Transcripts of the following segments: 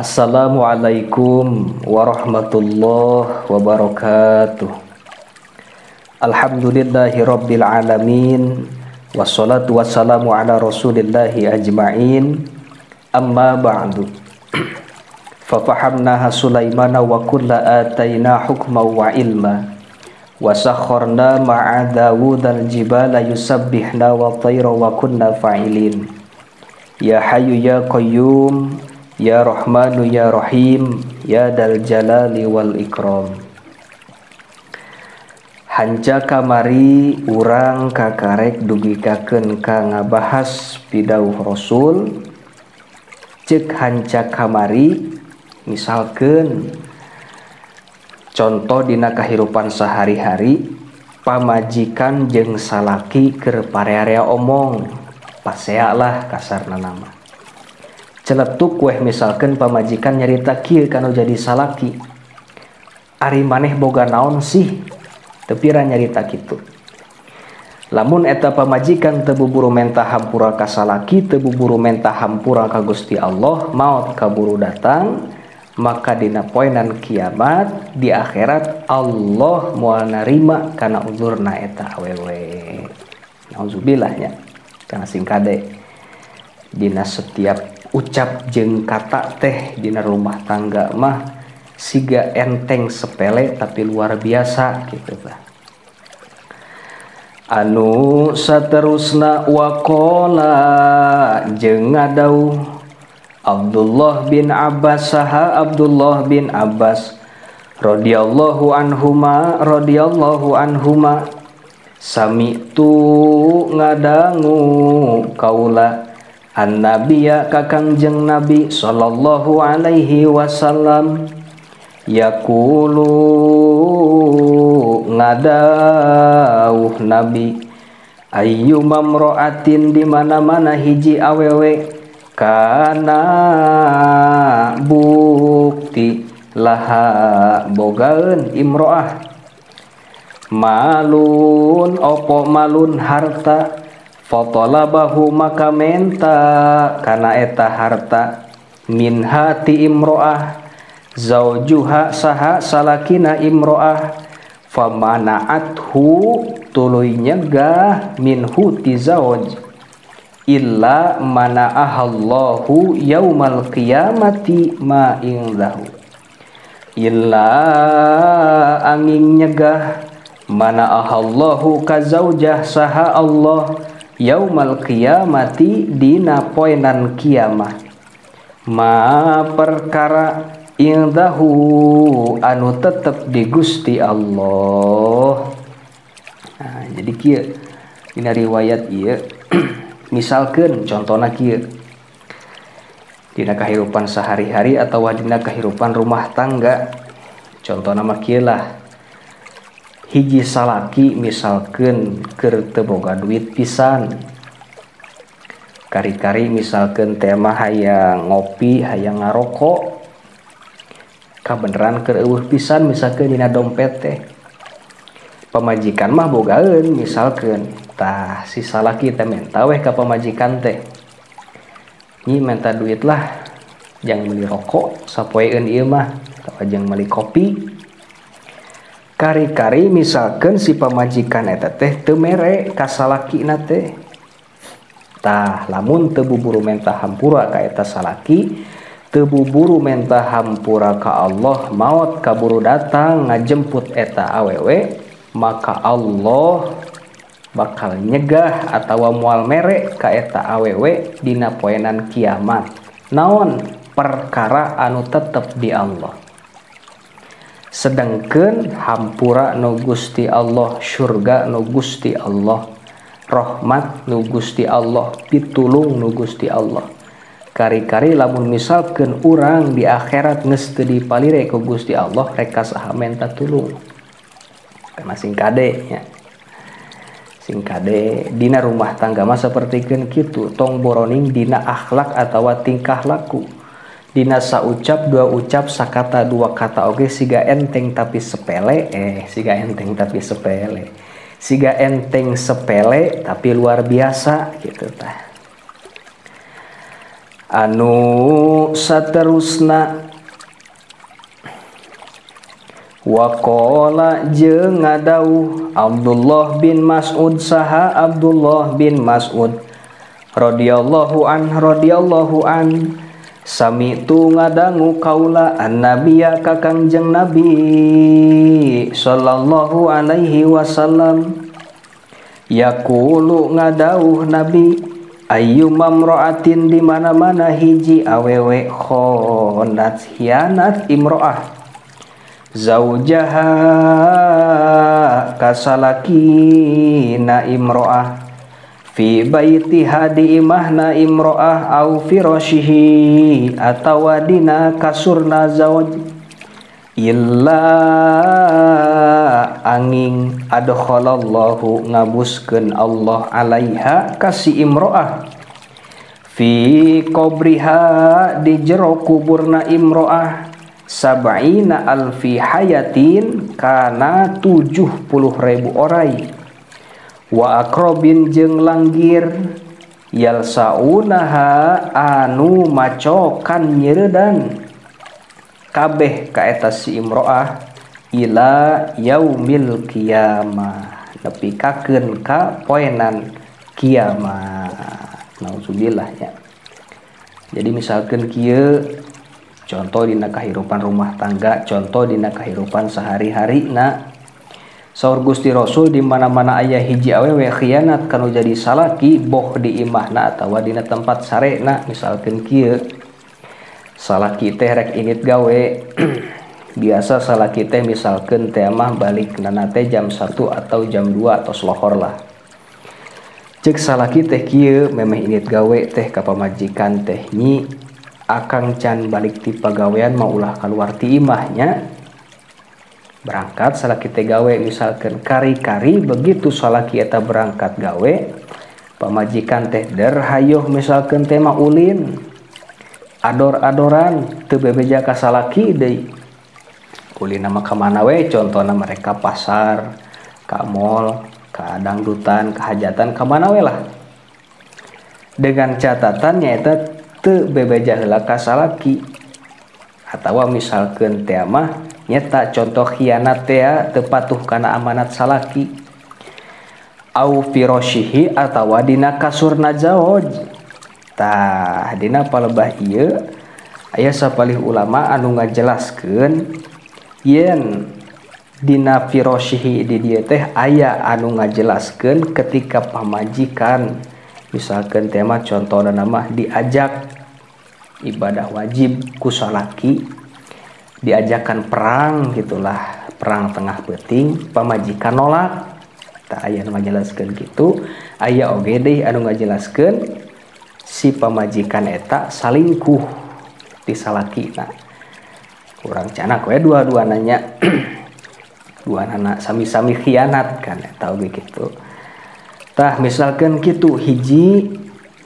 Assalamualaikum warahmatullahi wabarakatuh. Alhamdulillahi rabbil alamin. Wassalatu wassalamu ala rasulillahi ajma'in. Amma ba'du. Fafahamnaha Sulaimana wa kulla atayna hukma wa ilma. Wa sakharna ma'a Dawudal jibala yusabbihna wa tayra wa kunna fa'ilin. Ya hayyu ya qayyum, ya Rahmanu ya Rahim, ya Dal Jalali wal Ikram. Hanca kamari urang kakarek dugikakeun ka ngabahas pidauh Rasul. Ceuk hanca kamari misalkeun contoh dina kahirupan sehari-hari, pamajikan jeung salaki keur parearea omong, pasea lah kasarna nama. Celetuk weh misalkan pamajikan nyarita kieu kanu jadi salaki, ari maneh boga naon sih, teu pira nyarita kitu. Lamun eta pamajikan teu buburu menta hampura ka salaki, teu buburu menta hampura ka Gusti Allah, maot kaburu datang, maka dina poenan kiamat di akhirat Allah moal narima kana uzurna eta awewe. Nauzubillah nya, kana sing kade dina setiap ucap jeung kata teh dina rumah tangga mah siga enteng sepele tapi luar biasa gitu lah. Anu saterusna waqala jeung ngadauh Abdullah bin Abbas, saha Abdullah bin Abbas radhiyallahu anhuma radhiyallahu anhuma, sami'tu ngadangu kaula an-nabiyya ka Kangjeng Nabi sallallahu alaihi wasallam, yaqulu ngadauh Nabi, ayyuma mra'atin di mana-mana hiji awewe, kana bukti laha bogaeun imro'ah, malun opo malun harta, fatalabahu maka menta kana eta harta, min hati imro'ah zaujuha saha salakina imro'ah, famana'athu tuluy nyegah minhu ti zauj, illa mana'ahallahu yaumal qiyamati ma indahu. Illa angin nyegah mana'ahallahu ka zaujah saha Allah yaumal qiyamati dina poenan kiamah, ma perkara indahu anu tetep di Gusti Allah. Nah, jadi kieu dina riwayat ieu misalkeun contohna kieu dina kahirupan sehari-hari atau dina kahirupan rumah tangga, contohna mah kieu lah, hiji salaki misalkeun keur teu boga duit pisan, kari-kari misalkeun teh mah hayang ngopi hayang ngarokok, kabeneran keur eueuh pisan misalkeun dina dompet teh, pamajikan mah bogaeun misalkeun. Tah si salaki teh menta weh ka pamajikan teh, nyi menta duit lah jang meuli rokok sapoeun ieu mah atawa jang meuli kopi. Kari-kari misalkeun si pamajikan eta teh teu mere ka salakina teh. Tah lamun teu buburu menta hampura ka eta salaki, teu buburu menta hampura ka Allah, maot kaburu datang ngajemput eta awewe, maka Allah bakal nyegah atawa moal mere ka eta awewe dina poenan kiamat. Naon perkara anu tetep di Allah. Sedangkeun hampura nu Gusti Allah, surga nu Gusti Allah, rahmat nu Gusti Allah, pitulung nu Gusti Allah. Kari-kari lamun misalkeun urang di akhirat geus teu dipalire ku Gusti Allah, rek ka saha menta tulung. Kana sing kade nya. Sing kade dina rumah tangga mah sapertikeun kitu, tong boroning dina akhlak atawa tingkah laku. Dina saucap dua ucap sakata dua kata oge siga enteng tapi sepele, siga enteng tapi sepele. Siga enteng sepele tapi luar biasa gitu tah. Anu saterusna waqala jeung ngadauh Abdullah bin Mas'ud saha Abdullah bin Mas'ud radhiyallahu an radhiyallahu an sami'tu ngadangu kaula annabiya ka Kangjeng Nabi sallallahu alaihi wasallam yaqulu ngadauh Nabi ayyuma imra'atin di mana-mana hiji awewe khonat hianat imro'ah zaujaha kasalakina imro'ah fi baitiha di imahna imro'ah au firashihi atawa dina kasurna zauj illa angin adkhalallahu ngabuskeun Allah alaiha kasi imro'ah fi qabriha di jero kuburna imro'ah sab'ina alfi hayatin kana 70.000 orai wa akrobin jeung langgir yalsaunaha anu macokan nyeredan kabeh ka eta si imro'ah ila yaumil kiamah nepi kakeun ka poenan kiamat. Nauzubillah ya. Jadi misalkan kieu contoh dina kahirupan rumah tangga, contoh dina kahirupan sehari-hari na saur Gusti Rasul di mana-mana aya hiji awewe khianat kanu jadi salaki boh di imahna atawa dina tempat sarena. Misalkan kieu salaki teh rek init gawe biasa salaki teh misalkan teh mah balik nana teh jam 1 atau jam 2 atau selohor lah. Cek salaki teh kieu memeh init gawe teh ka pamajikan teh nyi akang can balik ti pagawean mau ulah keluar ti imahnya. Berangkat salaki teh gawe misalkan kari-kari begitu salaki eta berangkat gawe pamajikan teh derhayoh misalkan teh mah ulin ador-adoran teu bebeja ka salaki deui. Ulin mah ka mana we contohna mereka pasar, ka mall, ka dangdutan, ka hajatan, ka mana we lah. Dengan catatan nyaeta teu bebeja heula ka salaki. Atawa misalkeun teh mah nyata contoh khianat teh teu patuh kana amanat salaki. Au firashihi atawa dina kasurna zaoj. Tah dina palebah ieu aya sapalih ulama anu ngajelaskeun yen dina firashihi di dieu teh aya anu ngajelaskeun ketika pamajikan misalkan tema contohna mah diajak ibadah wajib ku salaki, diajakan perang gitulah, perang tengah peuting pamajikan nolak. Tah aya anu ngajelaskeun kitu, aya oge deui anu ngajelaskeun si pamajikan eta salingkuh ti salakina. Kurang canak we dua-dua nanya dua nana sami-sami khianat kan eta oge kitu. Tah misalkan kitu hiji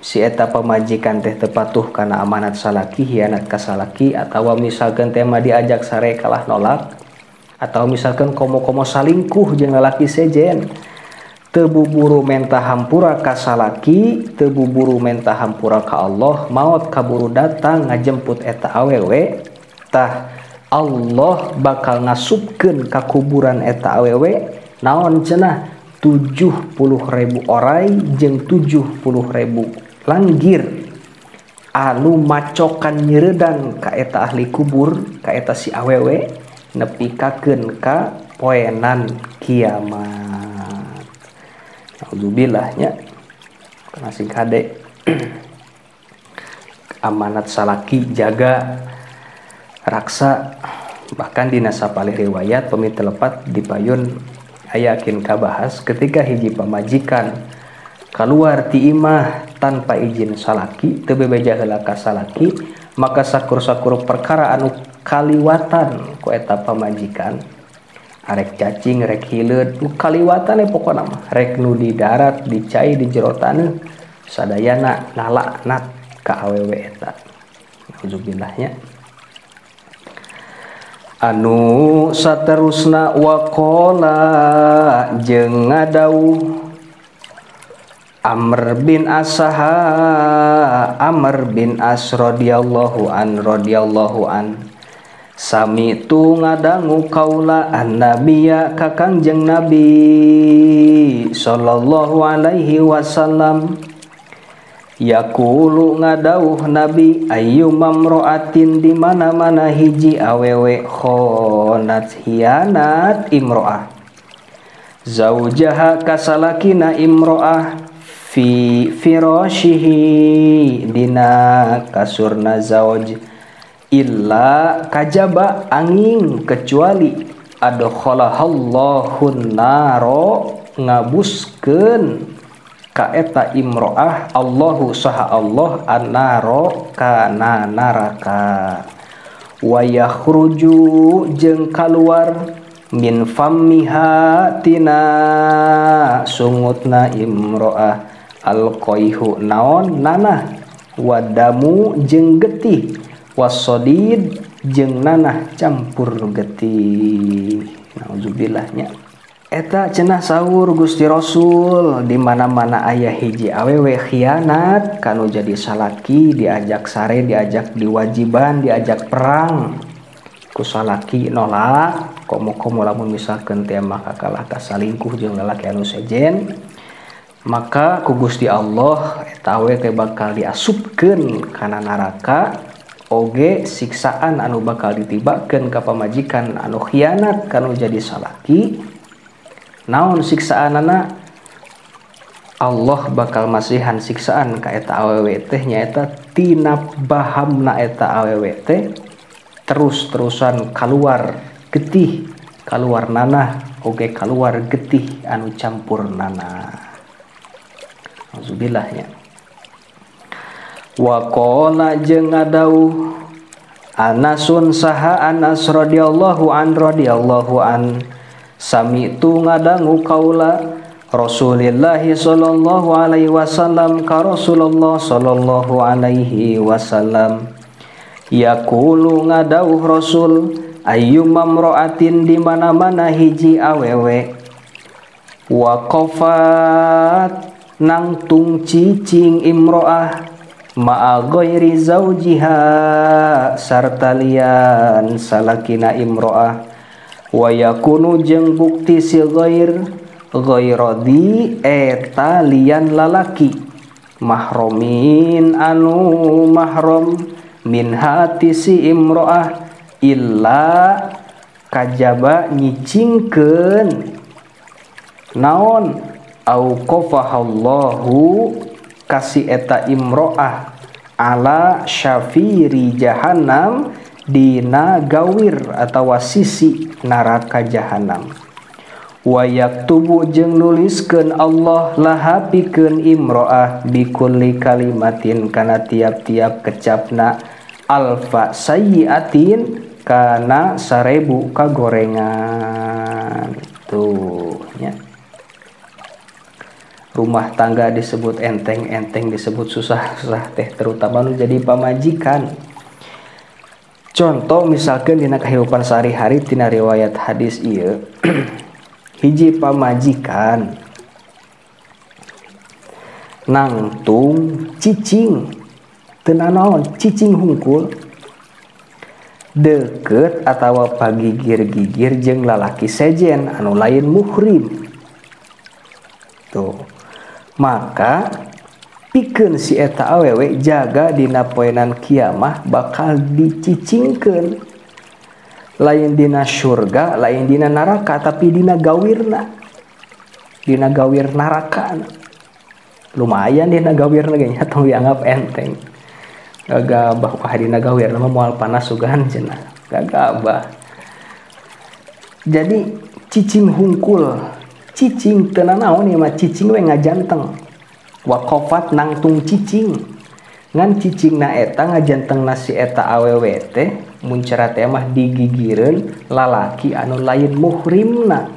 si eta pamajikan teh teu patuh kana amanat salaki, khianat ka salaki, atawa misalkan teh mah diajak sare kalah nolak, atau misalkan komo-komo salingkuh jeung lalaki sejen teu buburu menta hampura ka salaki, teu buburu menta hampura ka Allah, maot kaburu datang ngajemput eta awewe. Tah Allah bakal ngasupkeun ka kuburan eta awewe naon cenah 70.000 orai jeung 70.000 langgir anu macokan nyeredan ka eta ahli kubur, ka eta si awewe nepi kakeun ka poenan kiamat. Nauzubillah nya. Kana sing kade amanat salaki jaga raksa. Bahkan dina sapalih riwayat pami telepat dipayun aya kin kabahas ketika hiji pamajikan keluar ti imah tanpa izin salaki, teu bebeja heula ka salaki, maka sakur-sakur perkara anu kaliwatan ku eta pamajikan, arek cacing rek hileud nu kaliwatan pokona mah, rek nu di darat di cai di jero taneuh sadayana ngalaknat ka awewe eta. Nauzubillah nya. Anu saterusna waqala jeung ngadauh Amr bin Asaha Amr bin As radhiyallahu an radhiyallahu an sami tu ngadangu kaula annabiya ka Kangjeng Nabi sallallahu alaihi wasallam yaqulu ngadauh Nabi ayyuma imra'atin di mana-mana hiji awewe khonat hianat imro'ah zaujaha kasalakina imro'ah fi firashihi dina kasurna zauj illa kajaba angin kecuali adkhalahallahu naro ngabuskeun ka eta imro'ah Allahu saha Allah annaro kana naraka wa yakhruju jeung kaluar min fammiha tina sungutna imro'ah alqaihu naon nanah wadamu jeung getih wasodid jeung nanah campur getih. Nauzubillah nya. Eta cenah sahur Gusti Rasul di mana-mana aya hiji awewe khianat kanu jadi salaki diajak sare diajak diwajiban diajak perang ku salaki nolak komo-komo lamun misalkeun teh maka kalah kasalingkuh jeung lalaki anu sejen maka ku Gusti Allah eta awewe teh bakal diasupkeun kana neraka oge siksaan anu bakal ditibakeun ka pamajikan anu khianat kanu jadi salaki. Naon siksaanana Allah bakal masihan siksaan ka eta awewe teh nyaeta tina bahamna eta awewe teh terus-terusan keluar getih keluar nanah oge keluar getih anu campur nanah. Auzubillah nya. Wa qala jeung ngadauh Anasun saha Anas radhiyallahu an radhiyallahu an sami'tu ngadangu kaula Rasulillahi sallallahu alaihi wasallam ka Rasulullah sallallahu alaihi wasallam yaqulu ngadauh Rasul ayyuma imra'atin di mana-mana hiji awewe waqafat nangtung cicing imro'ah ma'a ghairi zaujiha sarta lian salakina imro'ah wa yakunu jeung bukti si ghair ghairadi eta lian lalaki mahromin anu mahrom min hati si imro'ah illa kajaba nyicingkeun naon au qafahallahu kasih eta imro'ah ala syafiri jahannam dina gawir atawa sisi neraka jahanam wa yaktubu jeung nuliskeun Allah laha pikeun imro'ah bikulli kalimatin kana tiap-tiap kecapna alfa sayyiatin kana 1000 kagorengan. Tuh nya. Rumah tangga disebut enteng, enteng disebut susah-susah teh terutama nu jadi pamajikan. Contoh misalkan dina kehidupan sehari-hari tina riwayat hadis ieu hiji pamajikan nangtung cicing teu nanaon cicing hungkul deket atawa pagigir-gigir jeung lalaki sejen anu lain muhrim. Tuh. Maka pikeun si eta awewe jaga dina poenan kiamah bakal dicicingkeun lain dina surga lain dina neraka tapi dina gawirna dina gawir neraka. Lumayan dina gawirna ge nya tong dianggap enteng gagabah wah dina gawirna mah moal panas sugan cenah gagabah. Jadi cicing hungkul cicing teu nanaon ieu mah cicing we ngajanteng waqafat nangtung cicing ngan cicingna eta ngajanteng si eta awewe teh mun cara teh mah digigireun lalaki anu lain muhrimna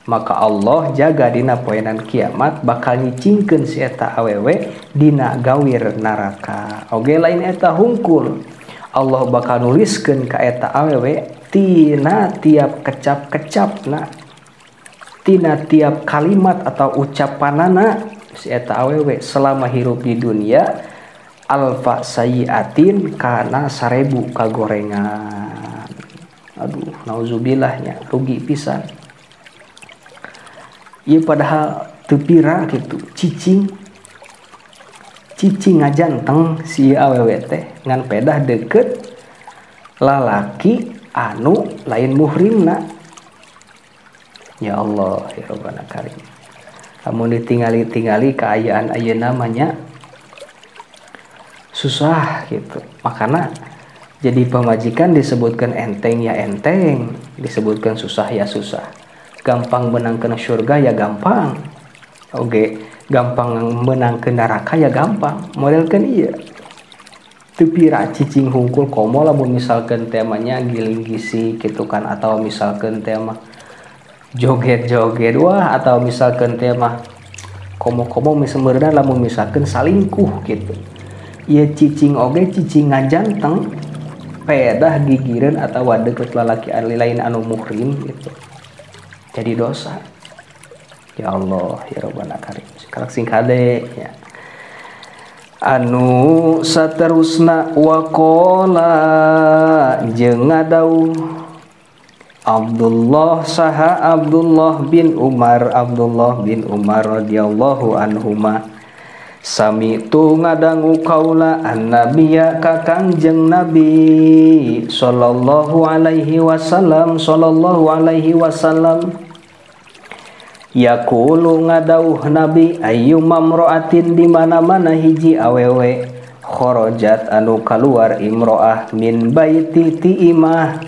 maka Allah jaga dina poenan kiamat bakal nyicingkeun si eta awewe dina gawir neraka oge lain eta hungkul Allah bakal nuliskeun ka eta awewe tina tiap kecap-kecapna tina tiap kalimat atau ucapanana si eta awewe selama hirup di dunia alfa sayyiatin kana 1000 kagorengan. Aduh, nauzubillahnya rugi pisan. Ieu padahal teu pira kitu, cicing. Cicing ngajanteng si awewe teh ngan pedah deket lalaki anu lain muhrimna. Ya Allah, ya Rabbana Karim. Lamun ditingali-tingali kaayaan ayeuna mah nya susah gitu. Makana jadi pamajikan disebutkan enteng ya enteng, disebutkan susah ya susah. Gampang menangkan surga ya gampang. Oke, gampang menangkan neraka ya gampang. Modelkeun ieu. Teu pira cicing hungkul komo lamun misalkan temanya giling gisi gitu kan, atau misalkan tema joget-joget wah, atau misalkan tema komo-komo misalkan lamun misalkan salingkuh gitu. Ieu cicing oge cicing ngajanteng pedah gigireun atawa deukeut lalaki lain anu muhrim gitu. Jadi dosa. Ya Allah, ya Rabbana Karim. Sekarang sing kade ya. Anu saterusna waqala jeung ngadauh Abdullah saha Abdullah bin Umar, Abdullah bin Umar radhiyallahu anhuma. Sami tu ngadangu kaula annabiya ka Kangjeng Nabi sallallahu alaihi wasallam, sallallahu alaihi wasallam. Yaqulu ngadauh Nabi ayyuma imra'atin di mana-mana hiji awewe kharajat anu kaluar imro'ah min baiti ti imah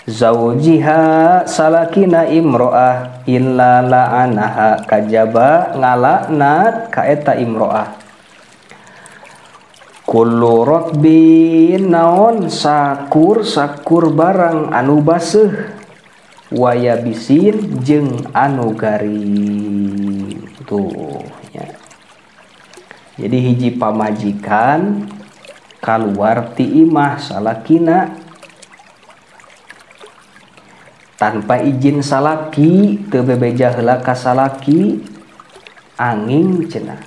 zaujiha salakina imro'ah illa la'anaha kajaba ngalaknat ka eta imro'ah. Kullu ratbin naon sakur sakur barang anu baseuh wayabisin jeung anu garing. Tuh ya. Jadi hiji pamajikan kaluar ti imah salakina tanpa izin salaki, teu bebeja heula ka salaki, angin cenah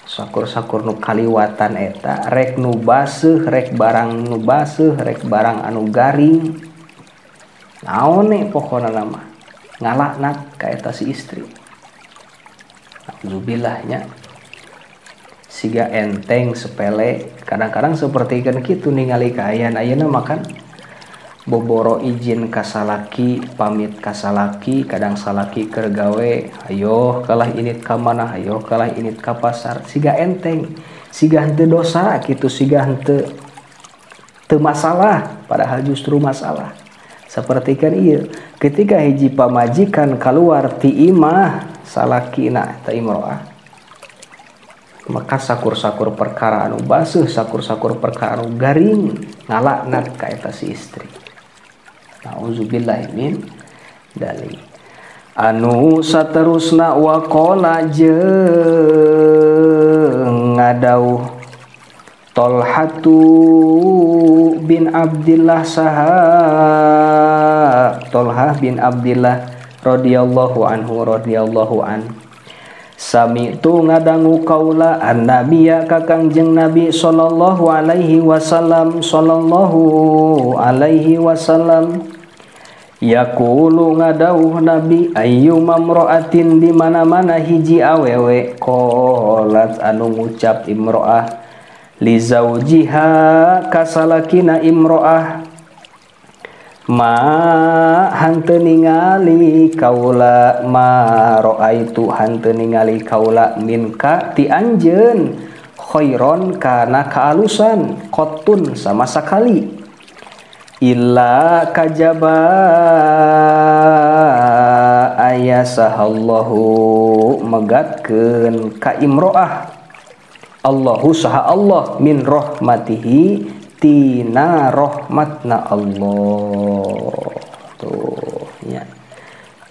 sakur-sakur nu kaliwatan eta rek nu baseuh, rek barang nu baseuh, rek barang anu garing, naon ne pokona mah ngalaknat ka eta si istri. Nauzubillah nya. Siga enteng sepele, kadang-kadang seperti kan kitu ningali kaayaan ayeuna makan boboro izin ka salaki, pamit ka salaki, kadang salaki keur gawe, ayo kalah init ka mana, ayo kalah init ka pasar, siga enteng, siga henteu dosa kitu, siga henteu teu masalah, padahal justru masalah. Seperti kan ieu, ketika hiji pamajikan keluar ti imah salakina eta imro'ah, maka sakur-sakur perkara anu baseuh, sakur-sakur perkara anu garing ngalaknat ka eta si istri. Nauzubillahi min dzalik. Anu saterusna waqala jeung ngadauh Tolhatu bin Abdillah saha Tolhah bin Abdillah radhiyallahu anhu radhiyallahu an. Sami tu ngadangu kaula annabiya ka Kangjeng Nabi sallallahu alaihi wasallam, sallallahu alaihi wasallam. Yaqulu ngadauh Nabi ayyuma imra'atin di mana-mana hiji awewe qalat anu ngucap imro'ah li zaujiha kasalakina imro'ah ma hanteu ningali kaula, ma raaitu hanteu ningali kaula minka ti anjeun khairon kana kaalusan qotun sama sakali illa kajaba aya sahallahu megatkeun ka imro'ah Allahu saha Allah min rahmatihi tina rahmatna Allah. Tuh nya.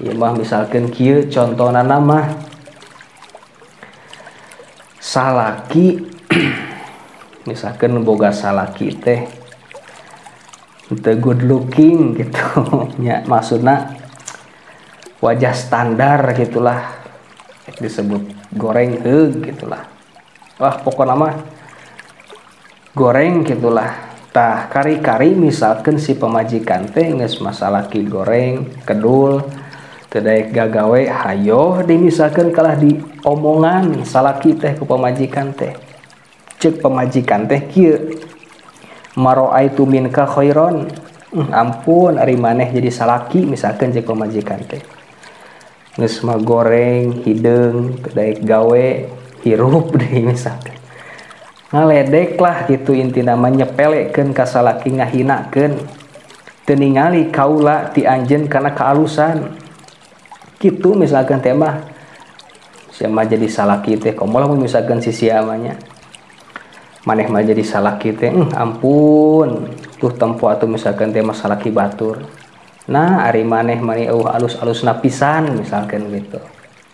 Ieu mah misalkeun kieu contona mah salaki misalkeun boga salaki teh teu good looking gitu nya, maksudna wajah standar gitulah disebut Goreng heug gitulah. Wah pokona mah goreng gitulah. Tah kari-kari misalkan si pamajikan teh geus masalaki goreng kedul teu daek gagawe hayoh dimisalkan kalah diomongan salaki teh ku pamajikan teh. Ceuk pamajikan teh kieu, maroaitu minka khairon, ampun ari maneh jadi salaki misalkan ceuk pamajikan teh. Geus mah goreng hideung teu daek gawe hirup deui misalkan. Ngaledek lah gitu intina mah, nyepelekeun ka salaki, ngahinakeun, teu ningali kaula ti anjeun kana kaalusan kitu misalkan teh mah. Sia mah jadi salaki teh komo lamun misalkan si sia mah nya, maneh mah jadi salaki teh, ampun tuh tempo atuh misalkan teh mah salaki batur. Nah ari maneh mani eueuh alus-alusna pisan misalkan gitu.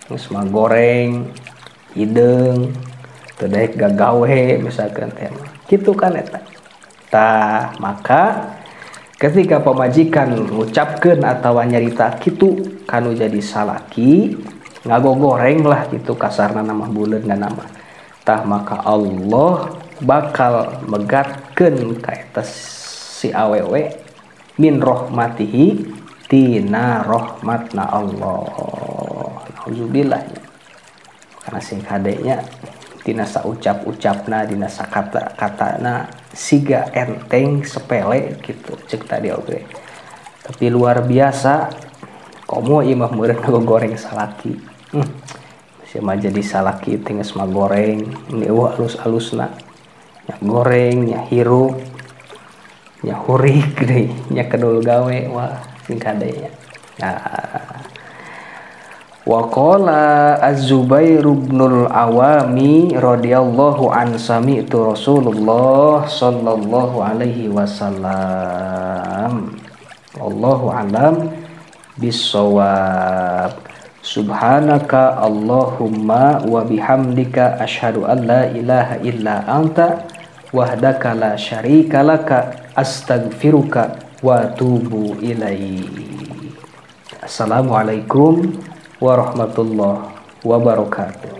Geus mah goreng hideung teu daek gagawe misalkan teh mah. Kitu kan eta. Tah maka ketika pamajikan ngucapkeun atawa nyarita kitu kanu jadi salaki ngagogoreng lah gitu kasarna mah buleuna mah. Tah maka Allah bakal megatkeun ka eta si awewe min rahmatihi tina rahmatna Allah. Nauzubillah. Karena sing kadenya dina saucap-ucapna, dina sakata-katana siga enteng sepele gitu cek tadi oge. Tapi luar biasa komo ieu mah meureun goreng salaki. Sia mah jadi salaki teh geus mah goreng, ini eueuh alus-alusna. Nya goreng, nya hirup, nya hurik deui, nya kedul gawe, wah sing kadenya. Nah, wa qala Az-Zubair ibnul Awami radhiyallahu an sami'tu Rasulullah sallallahu alaihi wasallam. Wallahu alam bissawab. Subhanaka Allahumma wa bihamdika asyhadu an la ilaha illa anta wahdaka la syarika laka astaghfiruka wa atubu ilaik. Assalamualaikum warahmatullahi wabarakatuh.